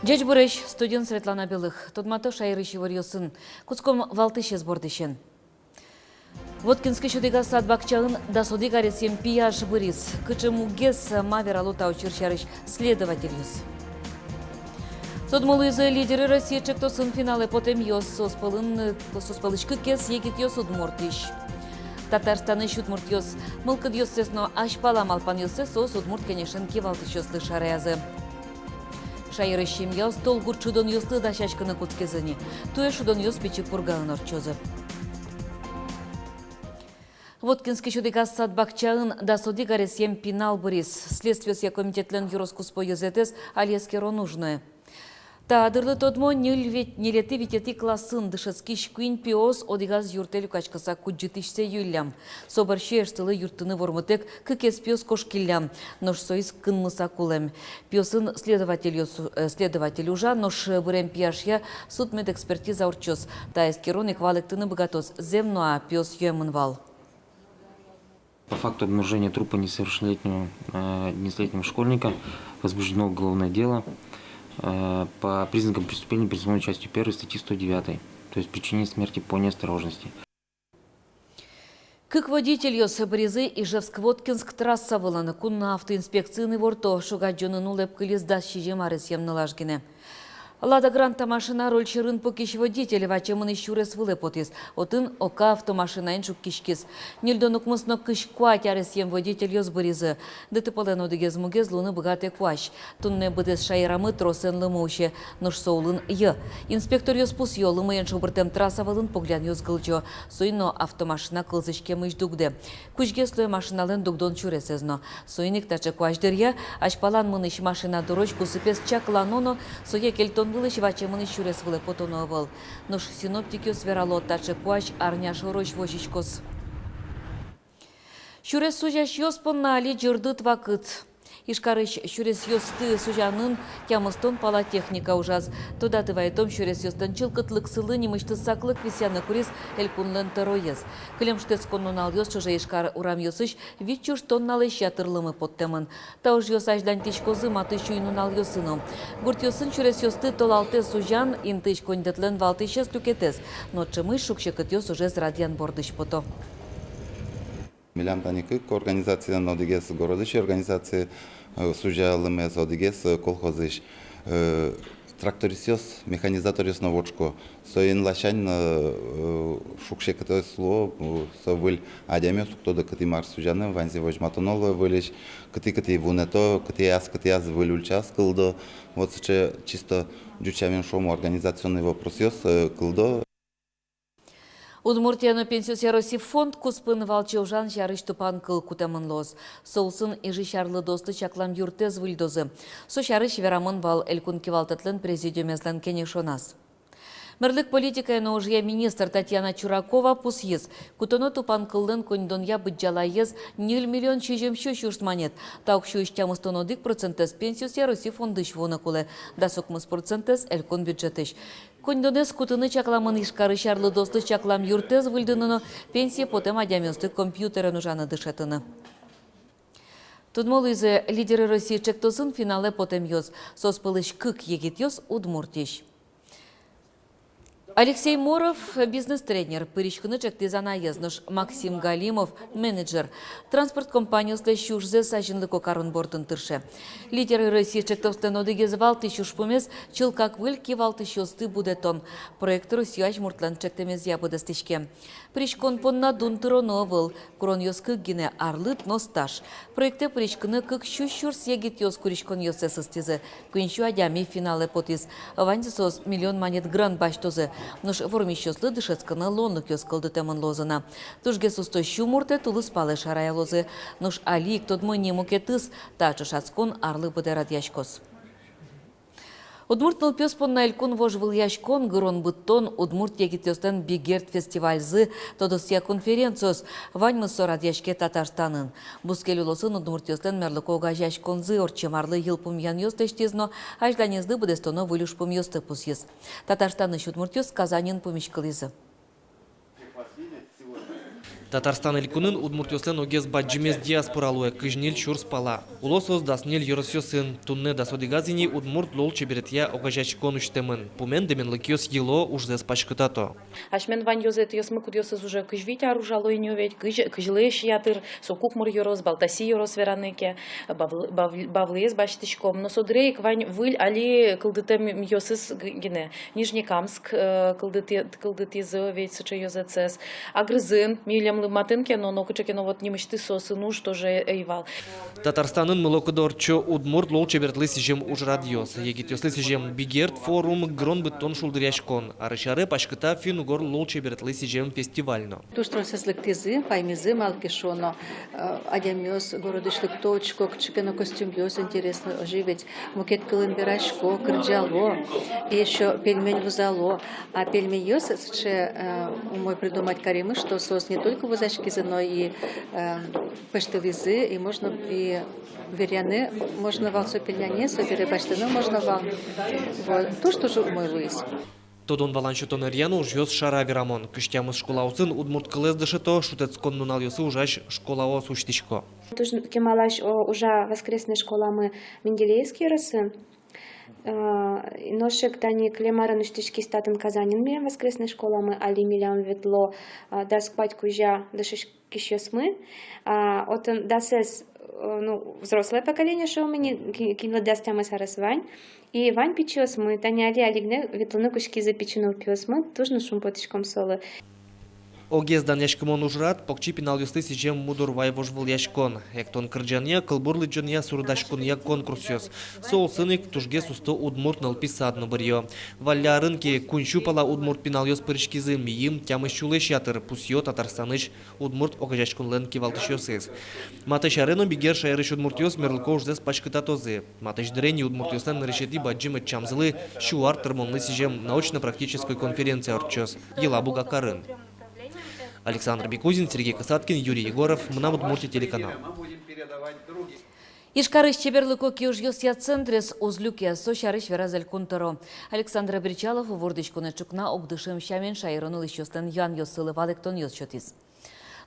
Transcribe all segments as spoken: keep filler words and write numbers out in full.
Ӟечбуресь! Студиын Светлана Белых. Тодмато шаерысь иворъёсын. Кутском валтӥсез бордысен. Воткинскысь одӥгаз сад-бакчаын дас одӥг аресъем пияш быриз. Кыӵе мугез, ма верало та учыр сярысь следовательёс. Тодмо луизы «Лидеры России» ӵектосын финалэ потэмъёс. Соос пӧлын, соос пӧлысь кыкез егитъёс Удмуртиысь. Татарстанысь удмуртъёс мылкыдъёссэс но азьпала малпанъёссэс соос Удмурт Кенешен кивалтӥсьёслы шараязы. Шаерысь семьяос толгурт шудонъёслы дасяськыны кутскизы ни. Туэ шудонъёс Пичи Пургаын ортчозы. Воткинскысь одӥгаз сад-бакчаын дас одӥг аресъем пинал быриз. Следствиосъя комитетлэн ёрос куспо ёзэтэз али эскерон уж нуэ. Та дырлы тодмо ньыль вить-, ньылетӥ-витетӥ классын дышетскись куинь пиос одӥгаз юртэ люкаськыса кудӟытӥсьсэ юиллям. Со бӧрсьы эшсылы юрттыны вормытэк кыкез пиос кошкиллям, нош соиз кынмыса кулэм. Пиосын следовательёс-, э, следователь ужа, нош бырем пияшъя судмедэкспертиза ортчоз. Та эскерон ик валэктыны быгатоз, зэм но-а пиос юэмын вал. По факту обнаружения трупа несовершеннолетнего, э, несовершеннолетнего школьника возбуждено уголовное дело, э, по признакам преступления, предусмотренного частью первой статьи сто девятой, то есть причинение смерти по неосторожности. Кык водительёс быризы Ижевск-Воткинск трасса вылын. Кун автоинспекциын иворто, шуг-адӟонын улэп кылиз дас сизьым аресъем нылаш гинэ. «Лада Гранта» машина руль сьӧрын пукись водитель ваче мынӥсь сюрес вылэ потӥз. Отын Ока автомашинаен шуккиськиз. Ньыльдон укмыс но кызь куать аресъем водительёс быризы. ДТП-лэн одӥгез мугез луыны быгатэ куазь. Туннэ быдэс шаерамы тросэн лымы усе, нош со улын йӧ. Инспекторъёс пусъё, лымыен шобыртэм трасса вылын пуглянъёс гылӟо. Соин но автомашина кылзӥськемысь дугдэ. Кузьгес луэ машиналэн дугдон сюресэз но. Соин ик таӵе куазь дыръя азьпалан мынӥсь машина дорозь кусыпез чаклано но, сое кельтон вылысь ваче мынӥсь сюрес вылэ потоно ӧвӧл. Нош синоптикъёс верало, таӵе куазь арня шорозь возиськоз. Сюрес сузясьёс понна али ӟырдыт вакыт. Ижкарысь сюресъёсты сузянын тямыстон пала техника ужаз. Тодады вайытом, сюресъёслэн чылкытлыксылы нимысьтыз саклык висъяны куриз элькунлэн тӧроез. Кылем шутэтскон нуналъёс ӵоже Ижкар урамъёсысь вить сюрс тонналэсь ятыр лымы поттэмын. Та ужъёс азьланьтӥськозы матысь уй-нуналъёсы но. Гуртъёсын сюресъёсты толалтэ сузян — интыысь коньдэтлэн валтӥсез люкетэз. Но ӵемысь шуг-секытъёс ужез радъян бордысь пото. Милям тани кык организациен: одӥгез городысь организация, э, сузя лымыез, одӥгез, э, колхозысь. Э, трактористъёс, механизаторъёс но вотчко. Соин ласянь, э, шуг-секытэз луо, э, со выль адямиос уг тодо, кытӥ мар сузяны, ваньзэ возьматоно луэ выльысь, кытӥ-кытӥ вунэто, кытӥяз, кытӥяз выль ульчаос кылдо. Вот сыӵе чисто ӟуч сямен шуом, организационный вопросъёс, э, кылдо. Удмуртия но Пенсиосъя Росси фонд куспын валче ужан сярысь тупан кыл кутэмын луоз. Со улсын Ижысь арлыдоослы чаклам юртэз выльдозы. Со сярысь верамын вал Элькун кивалтэтлэн президиумезлэн кенешоназ. Мерлык политикая но ужъя министр Татьяна Чуракова пусйиз: кутоно тупан кыллэн коньдонъя быдӟалаез ньыль миллион сизьым сю сюрс манет. Та уксёысь тямыстон одӥг процентэз Пенсиосъя Росси фондысь вуыны кулэ, дас укмыс процентэз — элькун бюджетысь. Коньдонэз кутыны чакламын Ижкарысь арлыдоослы чаклам юртэз выльдыны но пенсие потэм адямиосты компьютерен ужаны дышетыны. Тодмо луизы «Лидеры России» ӵектосын финалэ потэмъёс. Соос пӧлысь кык егитъёс Удмуртиысь. Алексей Моров — бизнес-тренер, пыриськыны ӵектӥз анаез, нош Максим Галимов — менеджер. Транспорт компаниослэсь ужзэс азинлыко карон бордын тырше. «Лидеры России» ӵектослэн одӥгез валтӥсь ужпумез — чылкак выль кивалтӥсьёсты будэтон. Проект Россиысь муртлэн ӵектэмезъя быдэстӥське. Пыриськон понна дун тыроно ӧвӧл, куронъёс кык гинэ: арлыд но стаж. Проектэ пыриськыны кык сю сюрс егитъёс куриськонъёссэс ыстӥзы. Куинь сю адями финалэ потӥз. Ваньзы соос миллион манет грант басьтозы. Нош вормисьёслы дышетскыны луонлыкъёс кылдытэмын луозы на. Тужгес усто сю муртэ тулыс палэ шараялозы. Нош али ик тодмо ни мукетыз: та ӵошатскон арлы быдэ радъяськоз. Удмурт нылпиос понна элькун вожвылъяськон, гырон быдтон, удмурт егитъёслэн «Бигерт» фестивальзы, тодосъя конференциос — ваньмыз со радъяське Татарстанын. Бускель улосын удмуртъёслэн мерлыко огазеяськонзы ортчем арлы йылпумъянъёс лэсьтӥз но азьланезлы быдэстоно выль ужпумъёсты пусйиз. Татарстанысь удмуртъёс Казаньын пумиськылӥзы. Татарстан элькунын удмуртъёслэн огез бадӟымез диаспора луэ, кызь ньыль сюрс пала. Уло соос дас ньыль ёросъёсын. Туннэ дас одӥгаз ини удмурт лулчеберетъя огазеяськон усьтэмын. Пумен дэменлыкъёс йыло, ужзэс паськытато. Асьмелэн вань ёзэтъёсмы, кудъёсыз уже кызь вить ар ужало ини ведь, кызь, кызьлэсь ятыр, со Кукмор ёрос, Балтаси ёрос вераны ке, Бавл-, Бавл-, Бавлыез басьтӥськом. Но со дыре ик вань выль али кылдытэмъёсыз г-, гинэ. Нижнекамск, э, кылдыты-, кылдытӥзы ведь сыӵе ёзэтсэс. Агрызын, милемлы матын ке но, нокыӵе ке но вот нимысьтыз соосын уж тоже ӧй вал. Татарстанын мылокыдо ортчо удмурт лулчеберетлы сӥзем ужрадъёс. Егитъёслы сӥзем «Бигерд» форум гырон быдтон шулдыръяськон. Арысь аре паськыта финн-угор лулчеберетлы сӥзем фестиваль но. Туж тросэз лыктӥзы, паймизы, малы ке шуоно, э, адямиос городысь лыкто, учко, кыӵе ке но костюмъёс интересной, озьы ведь мукет кылын верасько, кырӟало, и ещё пельмень вузало. А пельменьёс сыӵе, э, умой придумать каримы, что соос не только вузаськизы, но и, э, пӧзьтылӥзы, и можно и веръяны можно вал со пельнянез, собере басьтыны можно вал. Вот. Туж-туж умой луиз. Тодон-валан сётон ӧръя но ужъёс шара верамон. Кызь тямыс школаосын удмурт кылэз дышето, шутэтскон нуналъёсы ужась школаос усьтӥсько. Туж кемалась, о, ужа воскресной школамы Менделеевский ёросын. Э, нош ик тани кылем арын усьтӥськиз татын Казаньын милям воскресной школамы, али милям ветло, э, дас куать кузя дышетскисьёсмы. А, отын дасэз, э, ну, взрослое поколение шуом ини, ки-, кинлы дас тямыс арес вань. И вань пичиосмы, тани али, али гинэ ветлыны кутскизы пичи нылпиосмы, туж но шумпотӥськом солы. Огез данъяськымон ужрад — покчи пиналъёслы сӥзем мудорвай вожвылъяськон. Эктон-кырӟанъя, кылбур лыдӟонъя, суредаськонъя конкурсъёс. Соосын ик тужгес усто удмурт нылпи сад но быръё. Валлярын ке куинь сю пала удмурт пиналъёс пыриськизы, мийым тямыс сюлэсь ятыр, пусъё Татарстанысь удмурт огазеяськонлэн кивалтӥсьёсыз. Матысь аре но «Бигер» шаерысь удмуртъёс мерлыко ужзэс паськытатозы. Матысь дыре ини удмуртъёслэн нырысетӥ бадӟым ӧтчамзылы сю ар тырмонлы сӥзем научно-практической конференция ортчоз Елабуга карын. Александр Бекузин, Сергей Касаткин, Юрий Егоров, «Мынам Удмуртие» телеканал. Ижкарысь чеберлыко киужъёсъя центрез уз люке, со сярысь вераз Элькун тӧро. Александр Бречалов вордӥськонэ ӵукна огдышем сямен шаеро улӥсьёслэн юанъёссылы валэктонъёс сётӥз.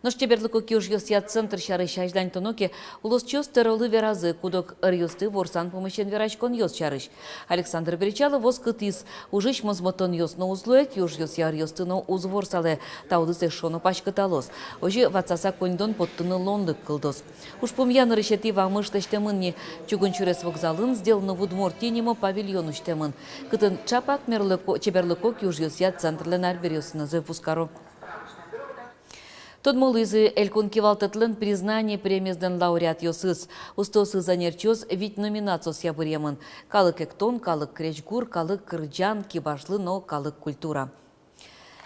Нош чеберлыко киужъёсъя центр сярысь азьланьтоно ке, улосчиос тӧролы веразы куд-ог ӧръёсты ворсан пумысен вераськонъёс сярысь. Александр Бречалов оскытӥз: ужысь мозмытонъёс но уз луэ, киужъёсъя ӧръёсты но уз ворсалэ, та удысэз, шуоно, паськыталоз. Озьы ватсаса коньдон поттыны луонлык кылдоз. Ужпумъя нырысетӥ вамыш лэсьтэмын ни: чугун сюрес вокзалын «Сделано в Удмуртии» нимо павильон усьтэмын, кытын ӵапак мерлыко, чеберлыко киужъёсъя центрлэн арбериосынызы вузкаро. Тодмо луизы Элькун кивалтэтлэн «Признание» премиезлэн лауреатъёсыз. Устоосыз ӧнерчиос вить номинациосъя быръемын: калык эктон, калык крезьгур, калык кырӟан, кибашлы но калык культура.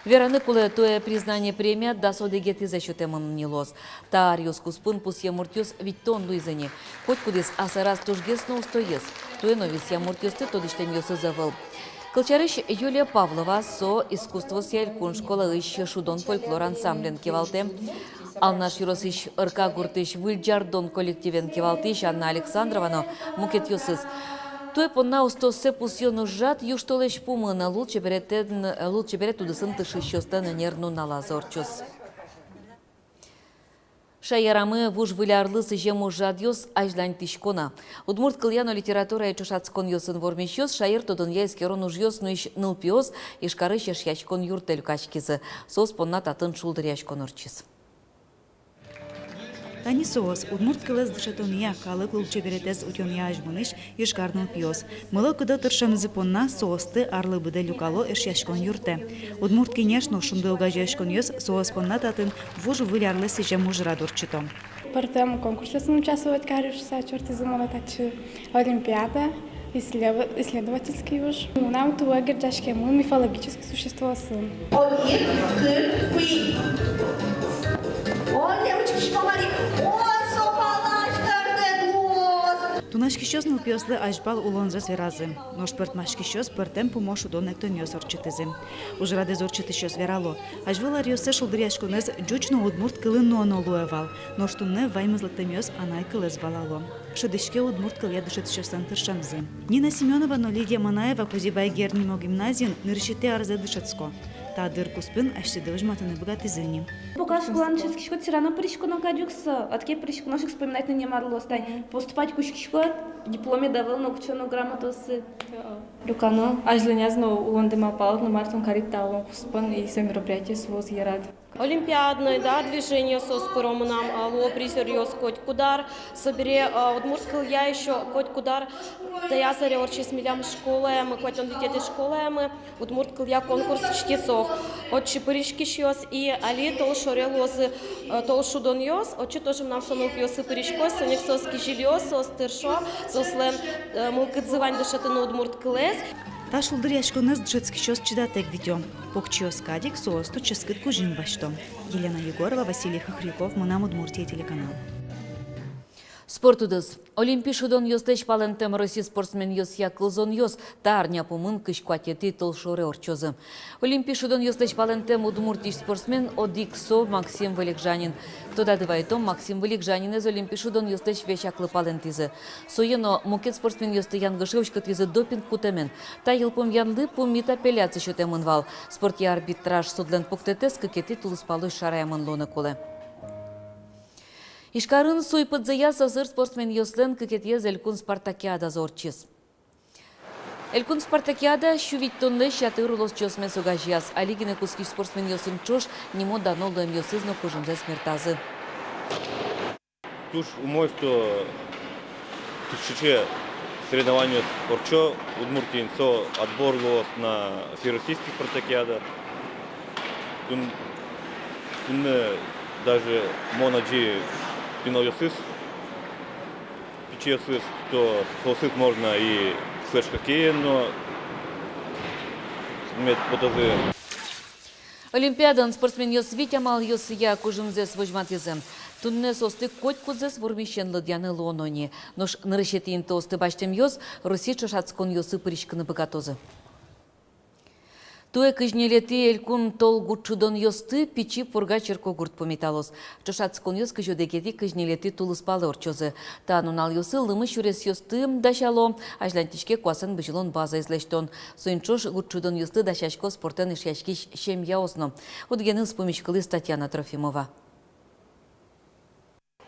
Вераны кулэ, туэ «Признание» премия дас одӥгетӥзэ сётэмын ни луоз. Та аръёс куспын пусъем муртъёс витьтон луизы ни. Котькудӥз асьсэ раз тужгес но устоез. Туэ но висъям муртъёсты тодӥсьлэмъёсыз ӧвӧл. Кылсярысь, Юлия Павлова, со искусствоосъя элькун школаысь «Шудон» фольклор ансамблен кивалтэ. Алнаш ёросысь Ырка гуртысь «Выль ӟардон» коллективен кивалтӥсь Анна Александрова но мукетъёсыз. Туэ понна устооссэ пусъён ужрад южтолэзь пумын, лулчеберетэн, лулчеберет удысын тыршисьёслэн ӧнер нуналаз ортчоз. Шаерамы вуж выль арлы сӥзем ужрадъёс азьланьтӥсько на. Удмурт кылъя но литературая ӵошатсконъёсын вормисьёс, шаер тодонъя эскерон ужъёс нуись нылпиос Ижкарысь Эшъяськон юртэ люкаськизы. Соос понна татын шулдыръяськон ортчиз. Тани соос, удмурт кылэз дышетонъя, калык лулчеберетэз утёнъя азьмынӥсь Ижкар нылпиос. Мылокыдо тыршемзы понна соосты арлы быдэ люкало Эшъяськон юртэ. «Удмурт кенеш» но «Шунды» огазеяськонъёс соос понна татын вуж выль арлы сӥзем ужрад ортчыто. Пӧртэм конкурсъёсын участвовать карыса ӧтизы монэ татчы. Олимпиада, исследов-, исследовательский уж. Мынам туэ герӟаськемын мифологический существоосын. Одӥг, кык, куинь. Оле, учкисько, мар-а. Ой, со палась кӧртэд луоз. Тунаськисьёс нылпиослы азьпал улонзэс веразы. Нош пӧртмаськисьёс пӧртэм пумо шудон-эктонъёс ортчытӥзы. Ужрадэз ортчытӥсьёс верало: азьвыл аръёсы шулдыръяськонэз ӟуч но удмурт кылын нуоно луэ вал. Нош туннэ ваньмыз лыктэмъёс анай кылэз валало. Шӧдӥське удмурт кылъя дышетӥсьёслэн тыршемзы. Нина Семёнова но Лидия Манаева Кузебай Герд нимо гимназиын нырысетӥ арзэ дышетско. Та дыр куспын асьсэды возьматыны быгатӥзы ни. Пока школаын дышетскиськод, всё равно пыриськоно кадь ук со. Отӥ ке пыриськоно, сыӵе вспоминать но не марло, тань. Поступать кутскиськод, дипломед ӧвӧл но, кыӵе но грамотаосы. Люкано. Азьланяз но улонды малпалод но, мар тон карид та улон куспын, и со мероприятиос вуоз ярад. Олимпиадной, да, движениосыз пыро мынам, а, луо призёръёс котькуд ар. Собере, а, удмурт кылъя ещё котькуд ар. Таяз аре ортчиз милям школаямы, куатьтон витетӥ школаямы, удмурт кылъя конкурс чтецов. Отчы пыриськисьёс и али толшоре луозы, э, толшудонъёс. Отчы тоже мынам со нылпиосы пырисько, соин ик соос кизилиос, соос тыршо, соослэн, э, мылкыдзы вань дышетыны удмурт кылэз. Та шулдыръяськонэз дышетскисьёс чидатэк витё. Покчиос кадь ик соос туж ческыт кужым басьто. Елена Егорова, Василий Хохряков, «Мынам Удмуртие» телеканал. Спорт удыс. Олимпи шудонъёслэсь палэнтэм Россиысь спортсменъёсъя кылзонъёс та арня пумын кызь куатетӥ толшоре ортчозы. Олимпи шудонъёслэсь палэнтэм Удмуртиысь спортсмен одӥг со Максим Вылегжанин. Тодады вайытом, Максим Вылегжанинэз Олимпи шудонъёслэсь весяклы палэнтӥзы. Сое но мукет спортсменъёсты янгыше уськытӥзы допинг кутэмен. Та йылпумъянлы пумит апелляция сётэмын вал. Спортъя арбитраж судлэн пуктэтэз кыкетӥ тулыспалозь шараямын луыны кулэ. Ижкарын суй пыдзыя сӧсыр спортсменъёслэн кыкетӥез элькун спартакиадазы ортчиз. Элькун спартакиада сю витьтонлэсь ятыр улосчиосмес огазеяз. Али гинэ кутскись спортсменъёсын ӵош нимо-дано луэмъёсыз но кужымзэс мертазы. Туж умой, что тӥни сыӵе соревнованиос ортчо Удмуртиын, со отбор луоз на всероссийский спартакиада. Тун-, туннэ даже мон адӟи пиналъёсыз, пичиосыз, что соосыз можно и флеш-хоккеен но мед потозы. Олимпиадаын спортсменъёс вить амалъёсъя кужымзэс возьматӥзы. Туннэ соосты котькудзэс вормисен лыдъяны луоно ни. Нош нырысетӥ интыосты басьтэмъёс Россиысь ӵошатсконъёсы пыриськыны быгатозы. Туэ кызь ньылетӥ элькун тол гуртшудонъёсты Пичи Пурга черкогурт пумиталоз. Ӵошатсконъёс кызь одӥгетӥ, кызь ньылетӥ тулыспалэ ортчозы. Та нуналъёсы лымы сюресъёсты дасяло, азьланьтӥське куасэн бызьылон базаез лэсьтон. Соин ӵош гуртшудонъёсты дасясько спортэн эшъяськись семьяос но. Одӥгеныз пумиськылӥз Татьяна Трофимова.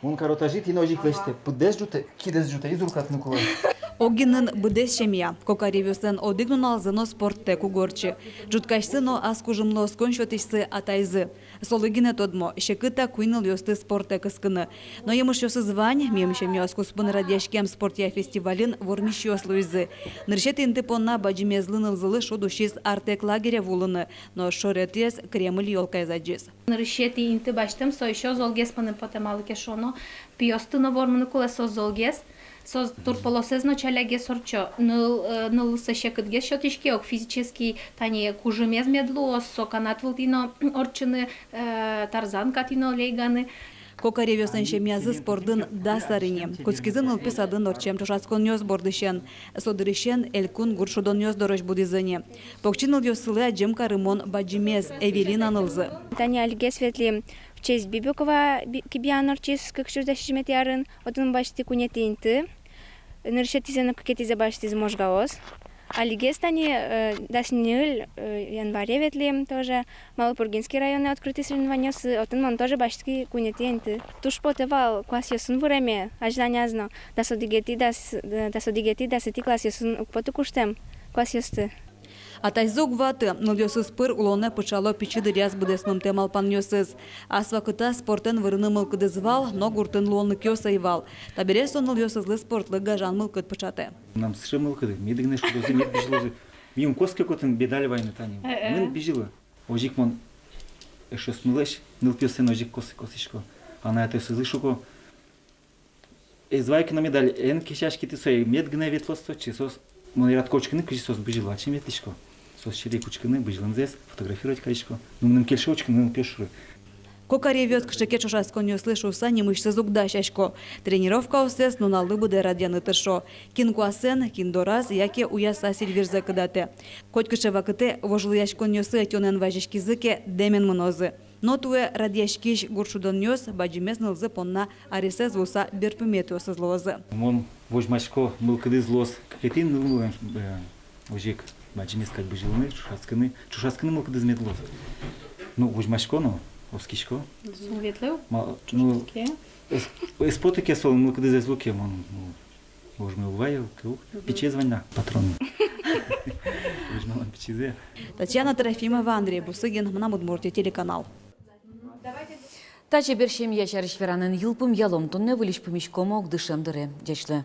Мон каро тазьы, тӥ но озьы ик лэсьтэ. Быдэс ӝутэ, кидэс ӝутэ, и зуркатыны кулэ. Огинын быдэс семья. Кокаревъёслэн одӥг нуналзы но спорттэк уг ортчы. Ӝуткасьсы но ас кужымлы оскон сётӥсьсы атайзы. Солы гинэ тодмо, секыт-а куинь нылъёсты спортэ кыскыны. Но емышъёсыз вань, мим семьяос куспын радъяськем спортъя фестивальын вормисьёс луизы. Нырысетӥ инты понна бадӟымезлы нылзылы шуд усиз «Артек» лагере вуылыны, но шоретӥез Кремль ёлкаез адӟиз. Нырысетӥ инты басьтэм, со ещё золгес мыным потэ, малы ке шуоно, пиосты но вормыны кулэ соос золгес, соос турпалъёсыз но ӵалякгес ортчо, ныл, э, нылзы секытгес сётӥське ук, физически тани кужымез мед луоз, со канат вылтӥ но ортчыны, э, тарзанка тӥ но лейганы. Кокаревъёслэн семьязы спортын дас ар ини. Кутскизы нылпи садын ортчем ӵошатсконъёс бордысен. Со дырысен элькун гуртшудонъёс дорозь будӥзы ни. Покчи нылъёссылы адӟем карымон бадӟымез, Эвелина нылзы. Тани алигес ветлӥм, в честь Бибикова, Би-, Кибиян ортчиз кык сюрс дас сизьыметӥ арын, отын басьтӥ куинетӥ инты. Нырысетӥзэ но кыкетӥзэ басьтӥзы можгаос. Алигес тани, э, дас ньыль, э, январе ветлӥм тоже. Малопургинский районэ открытый соревнованиосы, отын мон тоже басьтӥ куинетӥ инты. Туж потэ вал куасъёсын выреме, азьланяз но, дас одӥгетӥ, дас, э, дас одӥгетӥ, дасэтӥ классъёсын уг поты куштэм куасъёсты. Атайзы уг ваты, нылъёсыз пыр улонэ пыӵало пичи дыръяз быдэсмымтэ малпанъёсыз. Ас вакытаз спортэн вырыны мылкыдыз вал, но гуртын луонлыкъёс ӧй вал. Табере со нылъёсызлы спортлы гажан мылкыд пыӵатэ. Мынам сыӵе мылкыды, мед гинэ шудозы, мед бызьылозы. Ми ум коске котын медаль вайыны тани. Э-э. Мед бызьыло. Озьы ик мон эшъёсмылэсь нылпиосын озьы ик кос-, косӥсько. Анай-атайёсызлы шуко: «Ӧз вай ке но медаль, эн кесяське тӥ сое, мед гинэ ветлоз отчы». Соос, мон яратӥсько учкыны, кызьы соос бызьыло, ачим ветлӥсько. Соос сярысь учкыны, бызьылэмзэс фотографировать карисько. Ну, мыным кельше учкыны нылпиос шоры. Кокаревъёс кыӵе ке ӵошатсконъёслы шуыса нимысьтыз уг дасясько. Тренировкаоссэс нуналлы быдэ радъяны тыршо. Кин куасэн, кин дораз яке уяса сильвирзэ кыдатэ. Котькыӵе вакытэ вожвылъяськонъёсы ӧтёнэн вазиськизы ке, дэмен мынозы. Но туэ радъяськись гуртшудонъёс бадӟымез нылзы понна аресэз вуыса берпуметӥосыз луозы. Мон возьмасько, мылкыдыз луоз кыкетӥ нылмылэн, э, озьы ик Бадӟымез кадь бызьылыны, ӵошатскыны, ӵошатскыны мылкыдыз мед луоз. Ну, возьмасько но, оскисько. Со ветлэ ук. Ма-, ну, ке. Эс-, эс поты ке солэн, мылкыдыз эз луы ке, мон, ну, возьмало вал ке ук. Мгм. Пичиез вань на, патрон. Возьмалом пичизэ. Татьяна Трофимова, Андрей Бусыгин, «Мынам Удмуртие» телеканал. Таӵе берсемья сярысь веранэн йылпумъялом. Туннэ выльысь пумиськом ук дышем дыре. Ӟеч луэ.